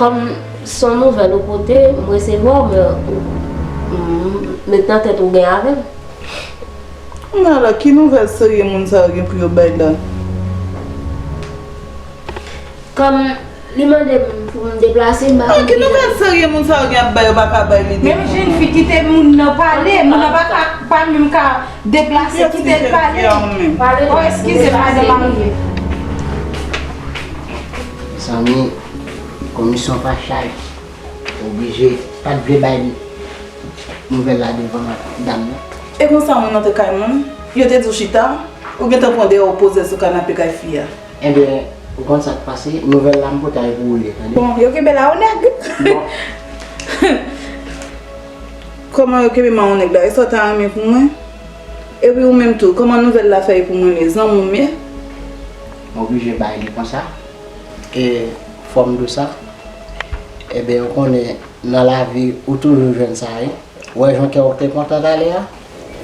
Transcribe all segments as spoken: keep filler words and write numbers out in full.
Kòm se yon nouvèl ou pote, m resevwa w, men ou, m met nan tèt ou gen avè m. Kounye a la, ki nouvèl serye moun sa yo gen pou yo bay la? Kòm li mande m pou m deplase, m pa konn ki nouvèl serye moun sa yo gen ap bay, yo pa ka bay li depi. Menm jèn fi, kite moun nan pale, moun nan pa ka, pa menm ka deplase, kite l pale. Oh, eskize, madan Marie. Mezanmi, komisyon pa chay. Oblije pa t vle bay nouvèl la devan dam nan. E konsa moun nan te kay moun, yo te di w chita, ou gentan pran dèyè w poze l sou kanape kay fi a. Ebyen, ou konn sa k pase, nouvèl la m pote a e pou ou l ye, tande? Bon, yo kenbe la o nèg. Bon. Kòman yo kenbe m a o nèg la? E sa w ta renmen pou mwen? Epi ou menm tou, kòman nouvèl la fè ye pou mwen, men zanmi w ye? M oblije bay li konsa. E fò m di w sa. Ebyen, ou konnen, nan lavi, ou toujou jwenn sa, wi. Ou wè jan kè w te kontan talè a?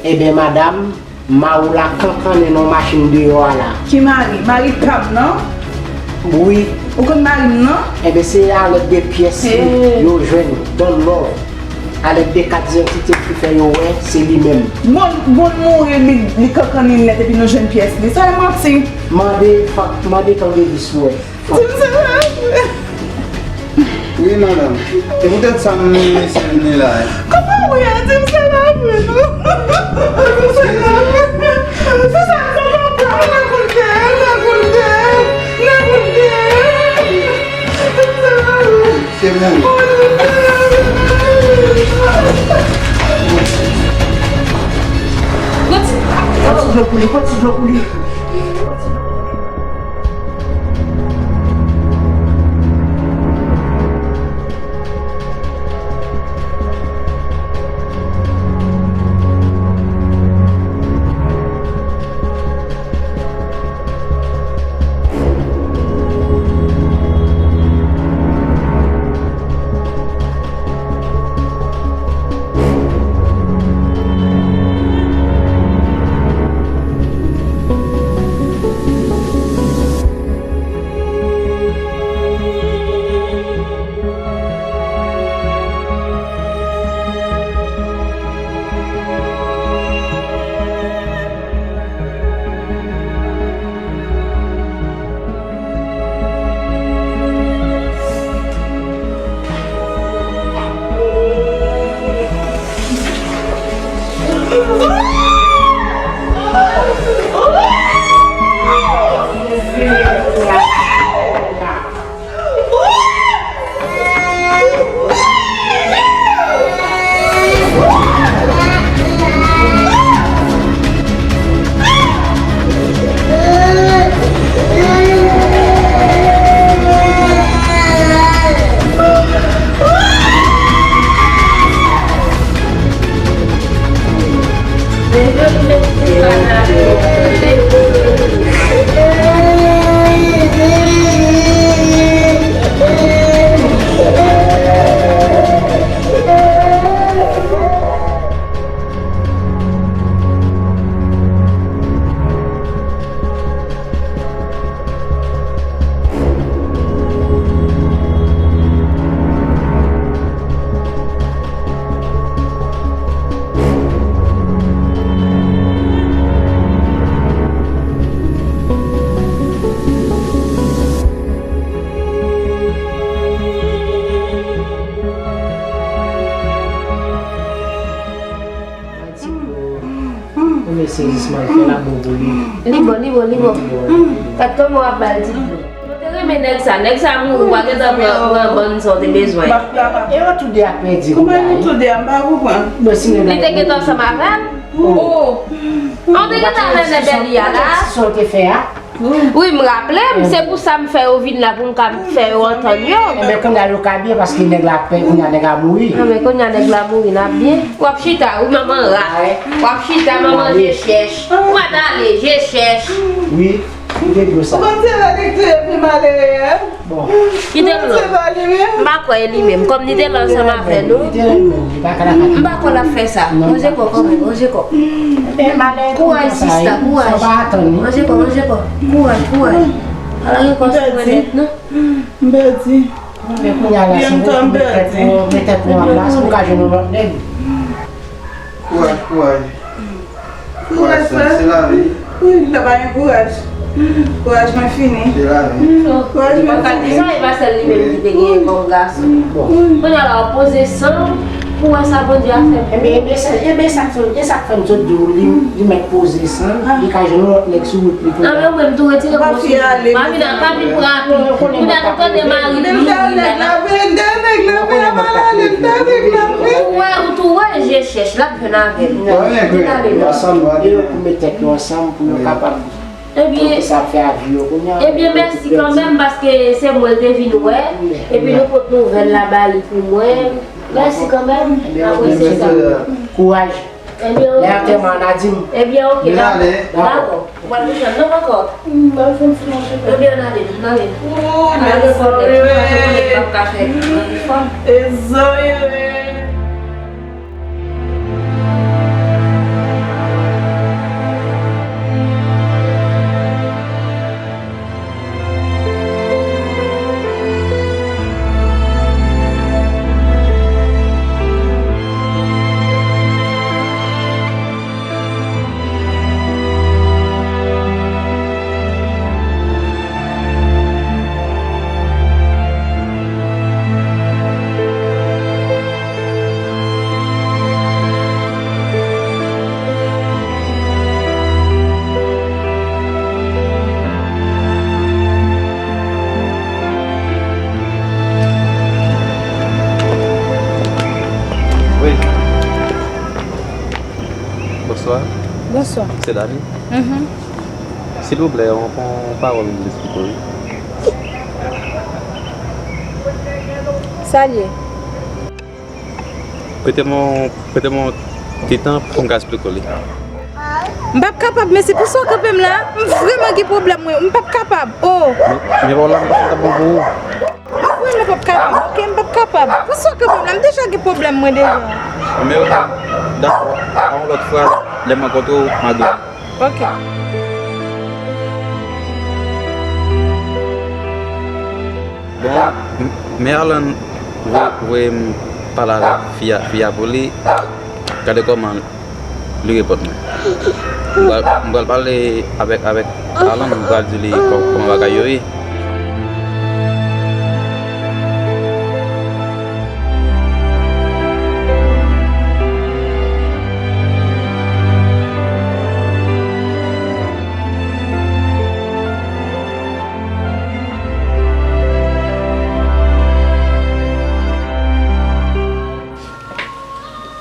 Ebyen, madanm, mari w la kankannen nan machin deyò a la. Ki mari? Mari pa m nan? Wi. Ou konn mari m nan? Ebyen, se alèd de pyès li yo jwenn, Don Love. Alèd de kat idantite ki fè yo wè se li menm. Bon, bon mouri, li, li kankannen nèt epi nou jwenn pyès li. Sa e manti. Mande, mande tande li si w wè. Di m sa pa vre. Wi, madanm. Se poutèt sa m menm mesye vini la. Kòman w ye? Di m sa pa vre, non. Di m sa pa vre. Di sa pa vre. N a koute, n a koute, n a koute. Di m sa pa vre. Se mouri. Pran ti dlo pou li, pran ti dlo pou li. Premye sezisman l fè la bon pou li. Li bon, li bon, li bon. Gad kòman w ap ba l ti dlo. Mwen te renmen nèg sa. Nèg sa mouri, w a gentan pran, pran bann sa w te bezwen. E yo toude ap pèdi kounya, wi. Kouman nou toude a? M pa konprann. Bon, si nèg la... Li te gentan ansanm avè l? Oh. An te gentan avè nèg bèl li a la. Ou te fè a? Wi, m raple m, se pou sa m fè yo vin la pou m ka fè yo antann yo. Enben, kounye a yo ka byen paske nèg la pè, kounye a nèg la mouri. Enben, kounye a nèg la mouri, n ap byen. W ap chita, wi, manman rat. W ap chita, manman je chèch. Ou pa t ale, je chèch. Wi, kite dlo sa. Ou konn se la li touye pi malere a? Bon. Kite l non. M pa kwè e li menm. Kòm li te la ansanm avè nou. M pa kwè l ap fè sa. Ranje kò, kòm, ranje kò. Kouraj, sista, kouraj. Ranje kò, ranje kò. Kouraj, kouraj. Ala gen kò sou mwen nèt, non. M pèdi. Men kounye a la, si w met tèt ou, met tèt ou an plas, ou ka jwenn yon lòt nèg. Kouraj, kouraj. Kouraj, frè. Se lavi. Wi, la pa gen kouraj. Kouraj mwen fini. Se lavi. Kouraj mwen fini. Sa e pa sèl li menm ki te genyen kòm gason. Kounye a la, w ap poze san pou wè sa Bondye ap fè pou ou. Ebyen, ebyen, sa, ebyen, sa k fè, e sa k fè m sot di w, li, li mèt poze san, li ka jwenn yon lòt nèg sou wout li kounye a. Nan men mwen, m tou retire kòm sou. Pa vin, pa vin pran apil. Kounye a, nou tande mari li, li la. Ou wè, ou tou wè, je chèch, l ap jwenn avè l. Ansanm, pou yo met tèt yo ansanm, pou yo kapab. Ebyen, sa ap fè avi yo kounye a. Ebyen, mèsi kanmenm, paske se mwen l te vin wè, epi nou pot nouvèl la ba li pou mwen. Mèsi kanmenm, apresye sa. Kouraj. Ebyen, lè antèman an a di m. Ebyen, oke, dakò. Dakò. Ou pral kouche non ankò? M pral fè yon ti manje. Ebyen, ann ale, ann ale. Ann ale, konnen, ti manje konnen p ap ka fè anpil fanm. E zòrye. Wi. Bonswa. Bonswa. Se Dani? Mhm. Silvouplè, yon, yon pawòl m vle eksplike w, wi. Sa l ye? Prete m yon, prete m yon ti tan pou m ka eksplike w li. M p ap kapab, men se pou sa w kanpe m la. M vrèman gen pwoblèm, mwen. M p ap kapab. Oh. Men, men pa w la, m pa t ap bon pou ou. M vrèman p ap kapab. Ok, m p ap kapab. Pou sa w kanpe m la, m deja gen pwoblèm, mwen, deja. Men, dakò. A yon lòt fwa, lè m rankontre w, m a di w. Ok. Bon, m, men Alan voye, voye m pale avèk fi a, fi a pou li. Gade kòman li reponn mwen. M pral, m pral pale avèk, avèk Alan, m pral di li kò-, kòman bagay yo ye.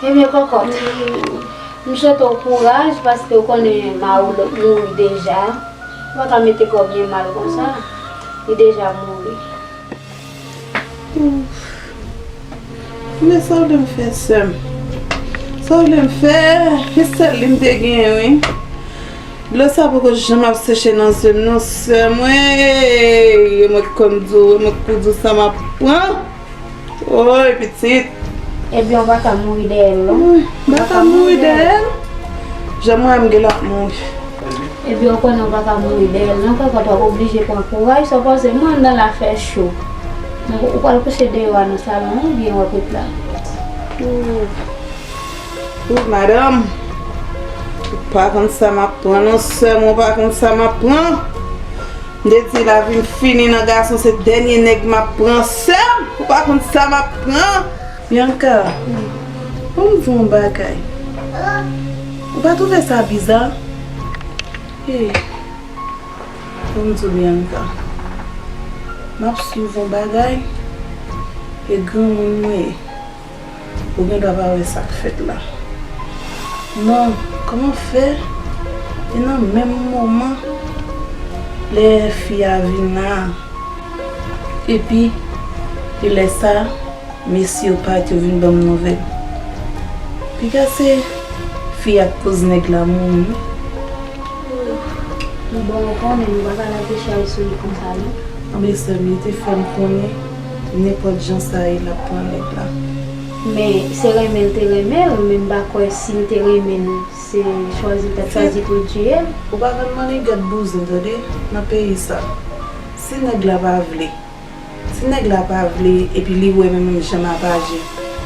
Ebyen, kòkòt, m swete w kouraj paske w konnen mari w mouri deja. Ou pa ka mete kò w byen mal konsa. Li deja mouri. Ouf. Men sa w vle m fè, sè m? Sa w vle m fè? E sèl li m te genyen, wi. Dlo sa poko janm ap seche nan zye m, non, sè mwen. E mwen k konn di w, e mwen k pou di w sa m ap pran. Woy, pitit. Ebyen, w pa ka mouri dèyè l, non. Woy, m pa ka mouri dèyè l. Jan m wè m gen l ap mouri. Ebyen, w konnen w pa ka mouri dèyè l, non, kòkòt, w ap oblije pran kouraj, sa w panse, mwen anndan la fè cho. Donk, ou pral kouche deyò a nan salon an, oubyen w ap ret la? Ooh. Ooh, madanm. Ou pa konn sa m ap pran, non, sè mwen, ou pa konn sa m ap pran. M te di lavi m fini nan gason, se dènye nèg m ap pran, sè m. Ou pa konn sa m ap pran. Bianca, ban m di w yon bagay. Ou pa twouve sa biza? Hey, ban m di w, Bianca, m ap swiv yon bagay, e granmoun mwen ye. Ou gen dwa pa wè sa k fèt la. Non, kòman fè? E nan menm moman, lè fi a vin la, epi, e lè sa, mesye yo parèt, yo vin ban m nouvèl. Piga se fi a k koz nèg la mouri, wi. Bon, ou konnen, nou pa ka lage chay sou li konsa, non. Anben, sè m, li te fè m konnen, nenpòt jan sa ye, l ap pran nèg la. Men, se renmen l te renmen l, men m pa kwè si l te renmen l, se chwazi l t ap chwazi pou l tiye l. Ou pa konn mannigat bouzen, tande, nan peyi sa. Si nèg la pa vle, Si nèg la pa vle, epi li wè menm jan m ap aji,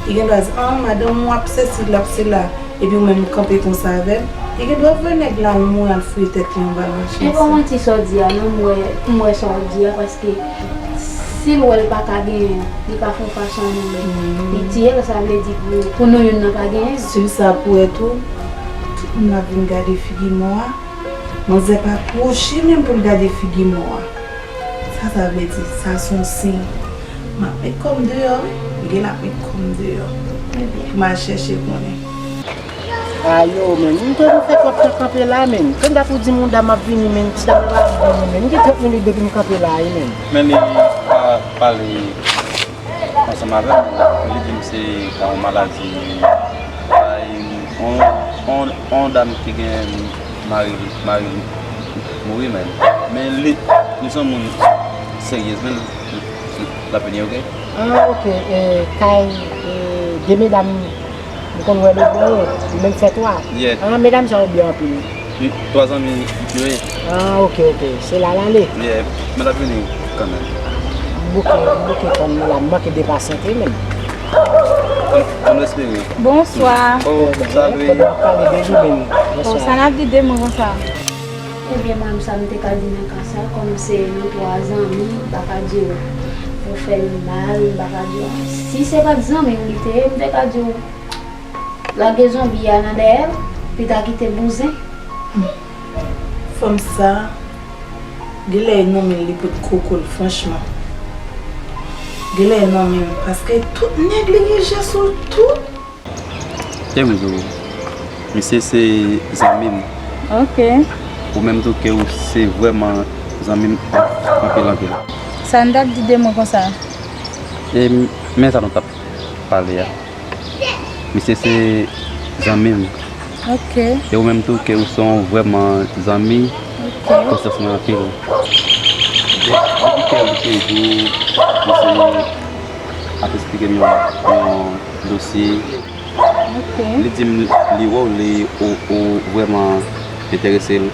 li gen dwa di, an, madanm ou ap sesi, l ap sela, epi ou menm kanpe konsa avè l, li gen dwa voye nèg la menm ou al fouye tèt li anba machin. E pa manti sa w di a non, m wè, m wè sa w di a, paske si l wè l pa ka genyen, li ka fè yon fason annou men. Li tiye l, sa vle di pou, pou nou youn nan pa genyen. Si l sa pou wè tou, tout moun ap vin gade figi mò a. Manzè pa pwoche menm pou l gade figi mò a. Sa sa vle di? Sa se yon siy. M ap met kò m deyò, wi. M gen l ap met kò m deyò. Pou m al chèche konnen. Ayo, men, m te fè twòp tan kanpe la, men. Kanda pou di m yon dam ap vini, men. Ti dam nan pa ap vini, men. M gen trant minit depi m kanpe la, wi, men. Men li pa pale ansanm avè m, li di m se ka yon maladi, bay, on, on, on dam ki gen mari, mari mouri, men, men li, li se yon moun serye, men l ap vini, oke? Ah, ok. E, kay, e, de medam, m konn wè devan yo, li menm fè twa. Yeah. Ah, medam sa yo byen anpil. Wi, twa zanmi yo ye. Ah, ok, ok. Se la l ale. Yeah, men l ap vini kanmenm. M bouke, m bouke kò m la, m manke depase tou menm. Ann, ann espere. Bonswa. Oh, salut. M ap pale de li menm. Oh, bonswa. Sa n ap di de mwen konsa? Ebyen, mwen, sa m te ka di nan ka sa, kòm se nou twa zanmi, m pa ka di w pou fè l mal, m pa ka di w. Si se pa t zanmi m li te ye, m te ka di w lage zonbi a nan dèyè l, li ta kite bouzen. Fanm sa, genlè e nan men l li pot koko l, franchman. Genlè e nan men l, paske tout nèg li gen je sou tout. Kè m di w, misye se zanmi m. Ok. Ou menm tou ke w se vrèman zanmi m anpil, anpil. Sa n t ap di de mwen konsa? E m, men sa nou t ap pale a. Misye se zanmi m. Ok. E ou menm tou, ke ou se yon vrèman zanmi, ok, konsyans mwen anpil. De-, depi ke ou te jou, misye ap esplike m yon, yon dosye. Ok. Li di m li wè w, li, ou, ou vrèman enterese l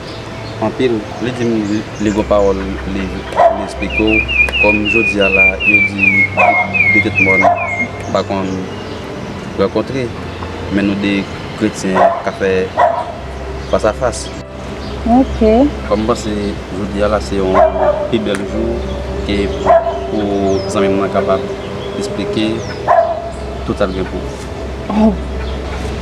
anpil. Li di m li, li gon pawòl li, li esplike w. Kòm jodi a la, yo di de, de tèt mòn pa konn rankontre, men nou de kretyen ka fè fas a fas. Ok. Kòm m panse jodi a la se yon pi bèl jou ke pou zanmi m nan kapab esplike tout sa l gen pou. Oh.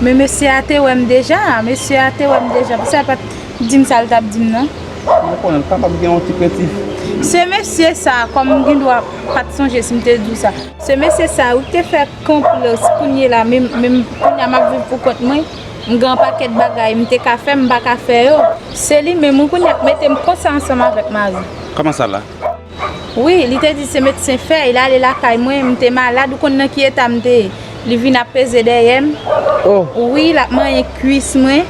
Men mesye a te wè m deja, mesye a te wè m deja. Pou sa l pa t di m sa l t ap di m nan? Mwen konnen l kapab gen yon ti krentif. Se mesye sa, kòm m gen dwa pa t sonje si m te di w sa. Se mesye sa wi ki te fè konplo, kounye la, menm, menm kounye a m ap viv pou kont mwen, m gen yon pakèt bagay m te ka fè, m pa ka fè yo. Se li menm wi kounye a k mete m konsa ansanm avèk mari. Kòman sa la? Wi, li te di se medsen fè, li ale lakay mwen, m te malad, ou konn nan ki eta m te ye. Li vin ap peze dèyè m. Oh. Wi, l ap manyen kwis mwen.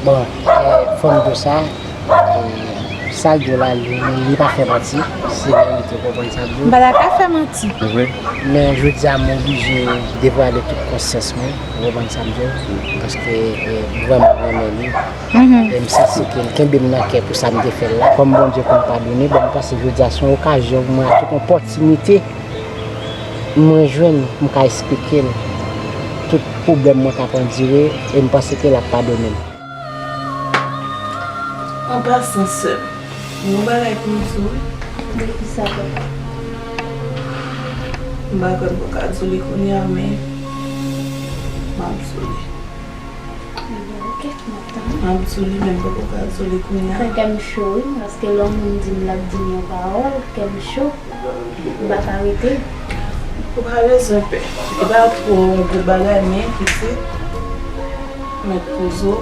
Bon, eh, fò m di w sa, eh, sa l di w la, li, li pa fè manti, se verite, w konprann sa m di w? M pa ta ka fè manti. Vre. Men jodi a, m oblije devwale tout konsyans mwen, w konprann sa m di w? Paske, eh, m vrèman renmen li. Mhm. E m santi ke l kenbe m nan kè pou sa m te fè l la. Kòm Bondye konn padone, bon, m panse jodi a se yon okazyon pou mwen, ak yon opòtinite mwen jwenn pou m ka esplike l tout pwoblèm mwen k ap andire, e m panse ke l ap padone m. An pasan, sè m, gen yon bagay pou m di w wi. De kisa, papa? M pa kwè m poko ka di w li kounye a, men m ap di w li. Ebyen, ok, m ap tann. M ap di w li, men m poko ka di w li kounye a. Fè kè m cho, wi, paske lè yon moun di m l ap di m yon pawòl, kè m cho. M pa ka rete. Ou pa bezwen pè. E pa twò yon gwo bagay, men pitit, mèt poze w.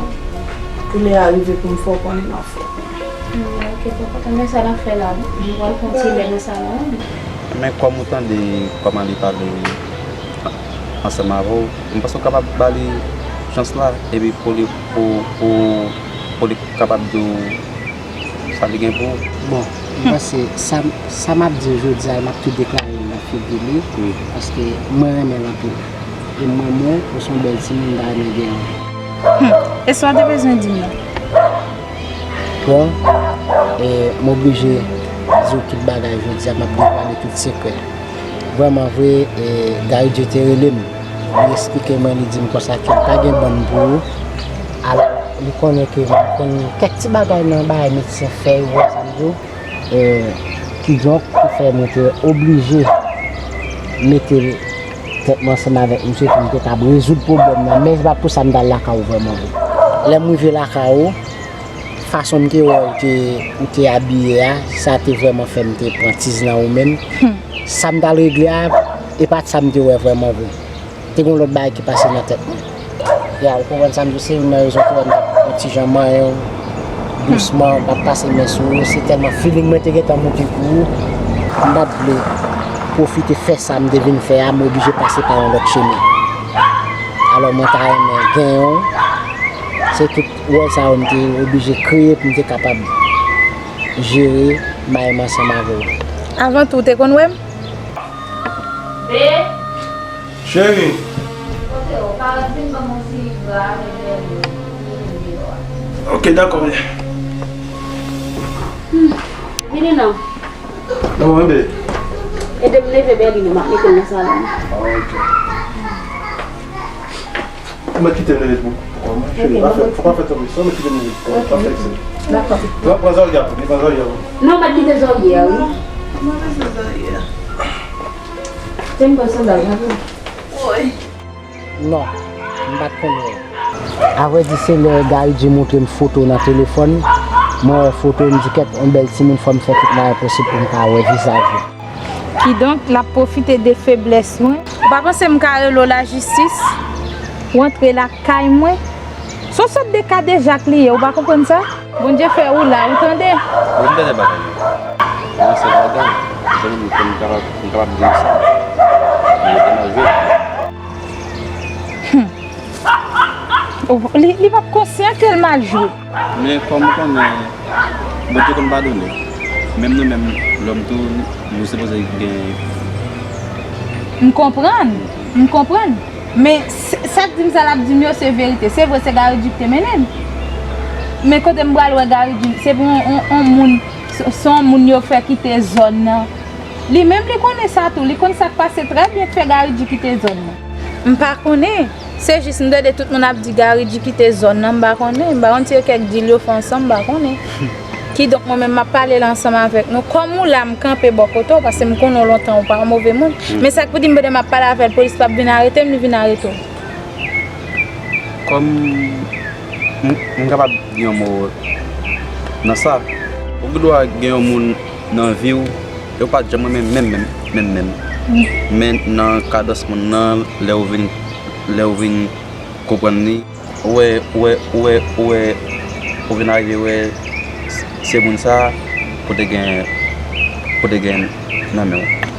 Pou lè a rive pou m fè w konnen, m ap fè w konnen. Hmm, ok, poko, men sa n ap fè la, wi. M pral pran ti lè nan salon an, wi. Men kòm ou tande kòman li pale ansanm avè w, m panse w kapab ba li chans la, epi pou li, pou, pou, pou li kapab di w sa li gen pou ou. Bon, m panse sa, sa m ap di w jodi a, m ap tou deklare l nan figi li, wi, paske mwen renmen l anpil. E mwen, mwen, ou se yon bèl timoun, m ta renmen genyen w. Hmm, e sa w te bezwen di m nan? Bon, e m oblije di w tout bagay jodi a, m ap devwale tout sekrè. Vrèman vre, e, Gary Dieu te rele m. Li eksplike mwen, li di m konsa ke l pa gen bann pou ou. Alò, li konnen ke mwen konn kèk ti bagay nan bagay medsen fè yo, wè sa m di w. E, kidonk, ki fè mwen te oblije mete tèt mwen ansanm avèk misye pou m te kab rezoud pwoblèm nan. Men se pa pou sa m t al lakay ou vrèman vre. Lè m rive lakay ou, fason m te wè ou te, ou te abiye a, sa te vrèman fè m te pran tiz nan ou menm. Sa m t al regle a, e pa t sa m te wè vrèman vre. Te gen yon lòt bagay ki pase nan tèt mwen. Ya, ou konprann sa m di w, se youn nan rezon ki fè m t ap yon ti jan manyen w, dousman, m t ap pase men sou ou, se tèlman feeling mwen te gentan moute pou ou, m pa t vle pwofite fè sa m te vin fè a, m oblije pase pa yon lòt chemen. Alò, mwen ta renmen genyen w, se tout wòl sa yo m te oblije kreye pou m te kapab jere bagay m ansanm avè w. Avan tou, w te konn wè m? Be. Cheri. Kote w? Parèt vin ban m yon ti gra avèk bèl deyò a. Ok, dakò, men. Vini non. Non, mwen be. Ede m leve Berline, m ap mete l nan salon. Ah, ok. Ou mèt kite m leve pou, pou kò mwen. Ok, cheri, pa fè, fò pa fè tankou sa, ou mèt kite m leve pou kò mwen, pa fè eksè. Dakò. Pran, pran zòrye a pou li, pran zòrye a pou li. Non, ou mèt kite zòrye a, wi. Mwen bezwen zòrye a. Te m pran sandal la pou ou. Woy. Non, m pa t konn wè. Avrèdi, se lè Gary Dieu montre m foto nan telefòn. Mwen wè foto, m di kèt, yon bèl timoun, fò m fè tout mwayen posib pou m ka wè vizaj li. Kidonk, l ap pwofite de feblès mwen. Ou pa panse m ka rele w lajistis? Ou antre lakay mwen? Se yon sòt de kadejak li ye, ou pa konprann sa? Bondye fè ou la, ou tande? Wi, m tande bagay yo. Yon sèl bagay, se pou m kapab, m kapab di w sa. Men te mal jwe. Hum. Li, li p ap konsyan ke l mal jwe. Men kòm ou konnen, Bondye konn padone. Menm nou menm, lòm tou, nou sipoze gen. M konprann, m konprann. Men s-, sa k di m sa l ap di m yo se verite. Se vre, se Gary Duc te mennen m. Men kote m pral wè Gary Duc, se pou on, on, on moun, se, se on moun yo fè kite zòn nan. Li menm li konnen sa tou, li konn sa k pase trè byen k fè Gary Duc kite zòn nan. M pa konnen. Se jis m tande tout moun ap di Gary Duc kite zòn nan, m pa konnen. M pa konn si se kèk dil yo fè ansanm, m pa konnen. Kidonk, mwen menm, m ap pale la ansanm avèk nou. Kòm ou la, m kanpe bò kote w, paske m konnen w lontan, ou pa yon move moun. Men sa k pou di m pandan m ap pale avè l, polis p ap vin arete m, li vin arete w. Kòm m, m kapab di yon mo nan sa, ou gen dwa gen yon moun nan vi w, e w pa t janm renmen menm, menm, menm, menm. Men nan kadans moun nan, lè w vin, lè w vin konprann li, ou wè, ou wè, ou wè, ou wè, ou vin arive wè se moun sa pou te gen, pou te gen nan men w.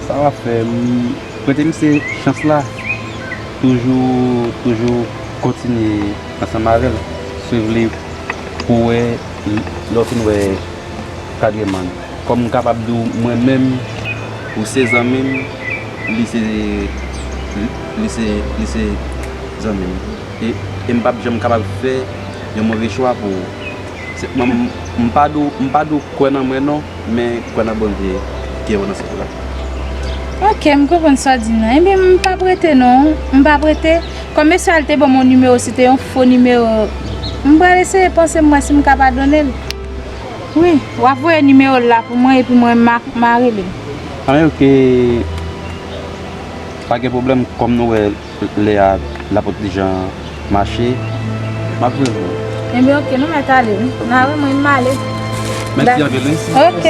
Sa w ap fè, m, prete misye chans la. Toujou, toujou kontinye ansanm avè l. Swiv li pou wè, lè w fin wè kadreman. Kòm m kapab di w, mwen menm, ou se zanmi m, li se, li se, li se zanmi m. E, e m p ap janm kapab fè yon move chwa pou ou. Se, m, m pa di w, m pa di w kwè nan mwen non, men kwè nan Bondye, gen yon nan sa la. Ok, m konprann sa w di nan. Ebyen, m p ap rete non, m p ap rete. Kòm mesye a l te ban m yon nimewo, se te yon fo nimewo. M pral eseye panse m wè si m ka padone l. Wi, w ap voye nimewo l la pou mwen, epi mwen, m a, m a rele l. Anben, ok. Pa gen pwoblèm, kòm nou wè lè a, lapòt deja mache. M ap jwenn ou. Enben, ok, nou mèt ale, wi. N a wè mwen, m ale. Mèsi anpil, wi. Ok.